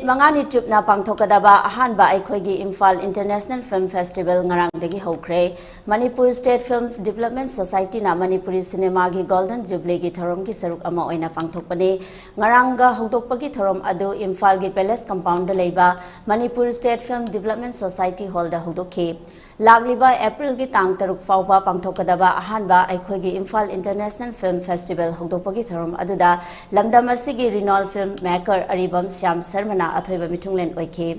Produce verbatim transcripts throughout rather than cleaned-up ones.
ꯃꯉꯥꯅꯤ ꯆꯨꯞꯅ ꯄꯥꯡꯊꯣꯛꯀꯗꯕ ꯑꯍꯥꯟꯕ ꯑꯩꯈꯣꯏꯒꯤ ꯏꯝꯐꯥꯜ ꯏꯟꯇꯔꯅꯦꯁꯅꯦꯜ ꯐꯤꯜꯝ ꯐꯦꯁꯇꯤꯚꯦꯜ ꯉꯔꯥꯡꯗꯒꯤ ꯍꯧꯈ꯭ꯔꯦ꯫ ꯃꯅꯤꯄꯨꯔ ꯁ꯭ꯇꯦꯠ ꯐꯤꯜꯝ ꯗꯤꯕꯦꯂꯞꯃꯦꯟꯠ ꯁꯣꯁꯥꯏꯇꯤꯅ ꯃꯅꯤꯄꯨꯔꯤ ꯁꯤꯅꯦꯃꯥꯒꯤ ꯒꯣꯜꯗꯟ ꯖꯨꯕ꯭ꯂꯤꯒꯤ ꯊꯧꯔꯝꯒꯤ ꯁꯔꯨꯛ ꯑꯃ ꯑꯣꯏꯅ ꯄꯥꯡꯊꯣꯛꯄꯅꯤ꯫ ꯉꯔꯥꯡꯒ ꯍꯧꯗꯣꯛꯄꯒꯤ ꯊꯧꯔꯝ ꯑꯗꯨ ꯏꯝꯐꯥꯜꯒꯤ ꯄꯦꯂꯦꯁ ꯀꯝꯄꯥꯎꯟꯗ ꯂꯩꯕ Manipur state film development society ꯍꯣꯜꯗ ꯍꯧꯗꯣꯛꯈꯤ꯫ ꯂꯥꯛꯂꯤꯕ ꯑꯦꯄ꯭ꯔꯤꯜꯒꯤ ꯇꯥꯡ ꯇꯔꯨꯛ ꯐꯥꯎꯕ ꯄꯥꯡꯊꯣꯛꯀꯗꯕ ꯑꯍꯥꯟꯕ ꯑꯩꯈꯣꯏꯒꯤ ꯏꯝꯐꯥꯜ ꯏꯟꯇꯔꯅꯦꯁꯅꯦꯜ ꯐꯤꯜꯝ ꯐꯦꯁꯇꯤꯚꯦꯜ ꯍꯧꯗꯣꯛꯄꯒꯤ ꯊꯧꯔꯝ ꯑꯗꯨꯗ ꯂꯝꯗꯝ ꯑꯁꯤꯒꯤ renowned film maker Aribam Syam ꯁꯔꯃꯅ ꯑꯊꯣꯏꯕ ꯃꯤꯊꯨꯡꯂꯦꯟ ꯑꯣꯏꯈꯤ꯫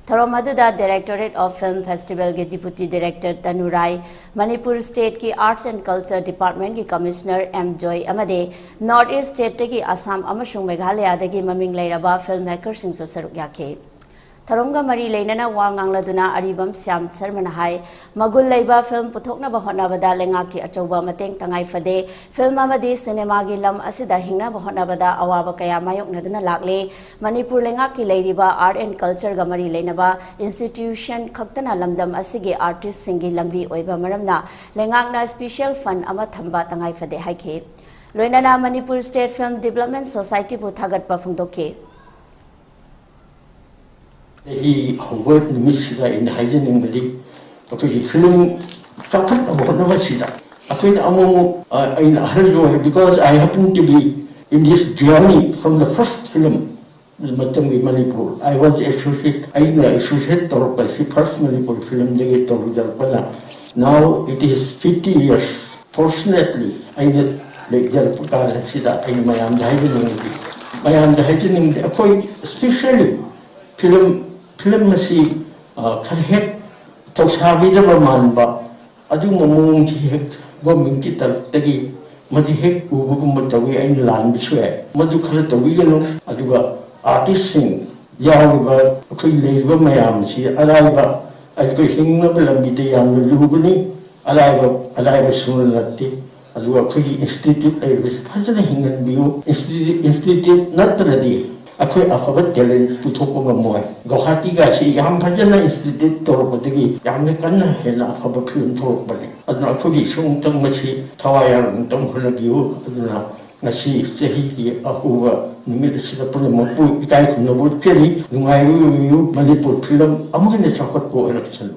ꯊꯧꯔꯝ ꯑꯗꯨꯗ ꯗꯥꯏꯔꯦꯛꯇꯣꯔꯦꯠ ꯑꯣꯐ ꯐꯤꯜꯝ ꯐꯦꯁꯇꯤꯚꯦꯜꯒꯤ ꯗꯤꯄꯨꯇꯤ ꯗꯥꯏꯔꯦꯛꯇꯔ ꯇꯅꯨ ꯔꯥꯏ, ꯃꯅꯤꯄꯨꯔ ꯁ꯭ꯇꯦꯠꯀꯤ ꯑꯥꯔꯠꯁ ꯑꯦꯟ ꯀꯜꯆꯔ ꯗꯤꯄꯥꯔꯠꯃꯦꯟꯠꯀꯤ ꯀꯃꯤꯁꯅꯔ ꯑꯦꯝ ꯖꯣꯏ ꯑꯃꯗꯤ ꯅꯣꯔꯠ ꯏꯁ꯭ꯠ ꯁ꯭ꯇꯦꯠꯇꯒꯤ ꯑꯁꯥꯝ ꯑꯃꯁꯨꯡ ꯃꯦꯘꯥꯂꯌꯥꯗꯒꯤ ꯃꯃꯤꯡ ꯂꯩꯔꯕ ꯐꯤꯜꯝ ꯃꯦꯀꯔꯁꯤꯡꯁꯨ ꯁꯔꯨꯛ ꯌꯥꯈꯤ꯫ ꯊꯧꯔꯝꯒ ꯃꯔꯤ ꯂꯩꯅꯅ ꯋꯥ ꯉꯥꯡꯂꯗꯨꯅ ꯑꯔꯤꯕꯝ ꯁ꯭ꯌꯥꯝ ꯁꯔꯃꯅ ꯍꯥꯏ, ꯃꯒꯨꯟ ꯂꯩꯕ ꯐꯤꯜꯝ ꯄꯨꯊꯣꯛꯅꯕ ꯍꯣꯠꯅꯕꯗ ꯂꯩꯉꯥꯛꯀꯤ ꯑꯆꯧꯕ ꯃꯇꯦꯡ ꯇꯉꯥꯏ ꯐꯗꯦ꯫ ꯐꯤꯜꯝ ꯑꯃꯗꯤ ꯁꯤꯅꯦꯃꯥꯒꯤ ꯂꯝ ꯑꯁꯤꯗ ꯍꯤꯡꯅꯕ ꯍꯣꯠꯅꯕꯗ ꯑꯋꯥꯕ ꯀꯌꯥ ꯃꯥꯌꯣꯛꯅꯗꯨꯅ ꯂꯥꯛꯂꯦ꯫ ꯃꯅꯤꯄꯨꯔ ꯂꯩꯉꯥꯛꯀꯤ ꯂꯩꯔꯤꯕ ꯑꯥꯔꯠ ꯑꯦꯟ ꯀꯜꯆꯔꯒ ꯃꯔꯤ ꯂꯩꯅꯕ ꯏꯟꯁꯇꯤꯇ꯭ꯌꯨꯁꯟ ꯈꯛꯇꯅ ꯂꯝꯗꯝ ꯑꯁꯤꯒꯤ ꯑꯥꯔꯇꯤꯁ꯭ꯠꯁꯤꯡꯒꯤ ꯂꯝꯕꯤ ꯑꯣꯏꯕ ꯃꯔꯝꯅ ꯂꯩꯉꯥꯛꯅ ꯁ꯭ꯄꯤꯁꯦꯜ ꯐꯟꯗ ꯑꯃ ꯊꯝꯕ ꯇꯉꯥꯏ ꯐꯗꯦ ꯍꯥꯏꯈꯤ꯫ ꯂꯣꯏꯅꯅ ꯃꯅꯤꯄꯨꯔ ꯁ꯭ꯇꯦꯠ ꯐꯤꯜꯝ ꯗꯤꯕꯦꯂꯞꯃꯦꯟꯠ ꯁꯣꯁꯥꯏꯇꯤꯕꯨ ꯊꯥꯒꯠꯄ ꯐꯣꯡꯗꯣꯛꯈꯤ꯫ ꯆꯍꯤ ꯍꯧꯕ ꯅꯨꯃꯤꯠꯁꯤꯗ ꯑꯩꯅ ꯍꯥꯏꯖꯅꯤꯡꯕꯗꯤ, ꯑꯩꯈꯣꯏꯒꯤ ꯐꯤꯂꯝ ꯆꯥꯎꯈꯠꯅꯕ ꯍꯣꯠꯅꯕꯁꯤꯗ ꯑꯩꯈꯣꯏꯅ ꯑꯃꯨꯛ ꯑꯃꯨꯛ, ꯑ, ꯑꯩꯅ ꯑꯍꯜꯁꯨ ꯑꯣꯏꯔꯦ, because I happen to be in this journey from the first film, ꯃꯇꯝꯒꯤ ꯃꯅꯤꯄꯨꯔ꯫ I was associate, ꯑꯩꯅ associate ꯇꯧꯔꯛꯄꯁꯤ first Manipur ꯐꯤꯂꯝꯗꯒꯤ ꯇꯧꯖꯔꯛꯄꯅ, now it is fifty years. Fortunately, ꯑꯩꯅ ꯂꯩꯖꯔꯛꯄ ꯀꯥꯟ ꯑꯁꯤꯗ ꯑꯩꯅ ꯃꯌꯥꯝꯗ ꯍꯥꯏꯖꯅꯤꯡꯕꯗꯤ, ꯃꯌꯥꯝꯗ ꯍꯥꯏꯖꯅꯤꯡꯕꯗꯤ, ꯑꯩꯈꯣꯏ especially ꯐꯤꯂꯝ, ꯐꯤꯂꯝ ꯑꯁꯤ, ꯑ, ꯈꯔ ꯍꯦꯛ ꯊꯧꯁꯥꯕꯤꯗꯕ ꯃꯥꯟꯕ ꯑꯗꯨꯒꯨꯝꯕ ꯃꯑꯣꯡꯁꯤ ꯍꯦꯛ ꯒꯣꯔꯃꯦꯟꯀꯤ ꯇꯔꯞꯇꯒꯤ ꯃꯗꯨ ꯍꯦꯛ ꯎꯕꯒꯨꯝꯕ ꯇꯧꯏ꯫ ꯑꯩꯅ ꯂꯥꯟꯕꯁꯨ ꯌꯥꯏ, ꯃꯗꯨ ꯈꯔ ꯇꯧꯕꯤꯒꯅꯨ꯫ ꯑꯗꯨꯒ ꯑꯥꯔꯇꯤꯁꯁꯤꯡ ꯌꯥꯎꯔꯤꯕ ꯑꯩꯈꯣꯏ ꯂꯩꯔꯤꯕ ꯃꯌꯥꯝꯁꯤ ꯑꯔꯥꯏꯕ, ꯑꯩꯈꯣꯏ ꯍꯤꯡꯅꯕ ꯂꯝꯕꯤꯗ ꯌꯥꯝꯅ ꯂꯨꯕꯅꯤ꯫ ꯑꯔꯥꯏꯕ, ꯑꯔꯥꯏꯕꯁꯨ ꯅꯠꯇꯦ꯫ ꯑꯗꯨꯒ ꯑꯩꯈꯣꯏꯒꯤ ꯏꯟꯁꯇꯤꯇ꯭ꯌꯨꯠ ꯂꯩꯔꯤꯕꯁꯤ ꯐꯖꯅ ꯍꯤꯡꯍꯟꯕꯤꯌꯨ꯫ ꯏꯟꯁꯇꯤꯇ꯭ꯌꯨꯠ, ꯏꯟꯁꯇꯤꯇ꯭ꯌꯨꯠ ꯅꯠꯇ꯭ꯔꯗꯤ ꯑꯩꯈꯣꯏ ꯑꯐꯕ ꯇꯦꯂꯦꯟꯠ ꯄꯨꯊꯣꯛꯄ ꯉꯝꯃꯣꯏ꯫ ꯒꯧꯍꯥꯇꯤꯒꯁꯤ ꯌꯥꯝ ꯐꯖꯅ ꯏꯟꯁꯇꯤꯇ꯭ꯌꯨꯠ ꯇꯧꯔꯛꯄꯗꯒꯤ ꯌꯥꯝꯅ ꯀꯟꯅ ꯍꯦꯟꯅ ꯑꯐꯕ ꯐꯤꯂꯝ ꯊꯣꯛꯂꯛꯄꯅꯤ꯫ ꯑꯗꯨꯅ ꯑꯩꯈꯣꯏꯒꯤ ꯁꯤꯒꯨꯝꯇꯪ ꯃꯁꯤ ꯊꯋꯥꯏ ꯌꯥꯎꯅ ꯑꯃꯨꯛꯇꯪ ꯍꯣꯠꯅꯕꯤꯌꯨ꯫ ꯑꯗꯨꯅ ꯉꯁꯤ ꯆꯍꯤꯒꯤ ꯑꯍꯧꯕ ꯅꯨꯃꯤꯠ ꯑꯁꯤꯗ ꯄꯨꯝꯅꯃꯛꯄꯨ ꯏꯀꯥꯏ ꯈꯨꯝꯅꯕ ꯎꯠꯆꯔꯤ꯫ ꯅꯨꯡꯉꯥꯏꯕ ꯑꯣꯏꯕꯤꯌꯨ꯫ ꯃꯅꯤꯄꯨꯔ ꯐꯤꯂꯝ ꯑꯃꯨꯛ ꯍꯦꯟꯅ ꯆꯥꯎꯈꯠꯄ ꯑꯣꯏꯔꯛꯁꯅꯨ꯫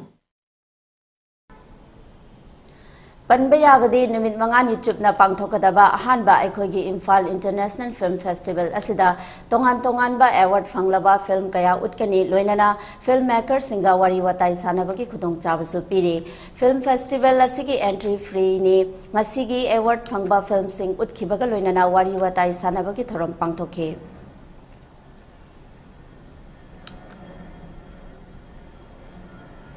ꯄꯟꯕ ꯌꯥꯕꯗꯤ, ꯅꯨꯃꯤꯠ ꯃꯉꯥꯅꯤ ꯆꯨꯞꯅ ꯄꯥꯡꯊꯣꯛꯀꯗꯕ ꯑꯍꯥꯟꯕ ꯑꯩꯈꯣꯏꯒꯤ ꯏꯝꯐꯥꯜ ꯏꯟꯇꯔꯅꯦꯁꯅꯦꯜ ꯐꯤꯜꯝ ꯐꯦꯁꯇꯤꯚꯦꯜ ꯑꯁꯤꯗ ꯇꯣꯉꯥꯟ ꯇꯣꯉꯥꯟꯕ ꯑꯦꯋꯥꯔꯗ ꯐꯪꯂꯕ ꯐꯤꯜꯝ ꯀꯌꯥ ꯎꯠꯀꯅꯤ, ꯂꯣꯏꯅꯅ ꯐꯤꯜꯝ ꯃꯦꯀꯔꯁꯤꯡꯒ ꯋꯥꯔꯤ ꯋꯥꯇꯥꯏ ꯁꯥꯟꯅꯕꯒꯤ ꯈꯨꯗꯣꯡꯆꯥꯕꯁꯨ ꯄꯤꯔꯤ꯫ ꯐꯤꯜꯝ ꯐꯦꯁꯇꯤꯚꯦꯜ ꯑꯁꯤꯒꯤ ꯑꯦꯟꯇ꯭ꯔꯤ ꯐ꯭ꯔꯤꯅꯤ꯫ ꯉꯁꯤꯒꯤ ꯑꯦꯋꯥꯔꯗ ꯐꯪꯕ ꯐꯤꯜꯝꯁꯤꯡ ꯎꯠꯈꯤꯕꯒ ꯂꯣꯏꯅꯅ ꯋꯥꯔꯤ ꯋꯥꯇꯥꯏ ꯁꯥꯟꯅꯕꯒꯤ ꯊꯧꯔꯝ ꯄꯥꯡꯊꯣꯛꯈꯤ꯫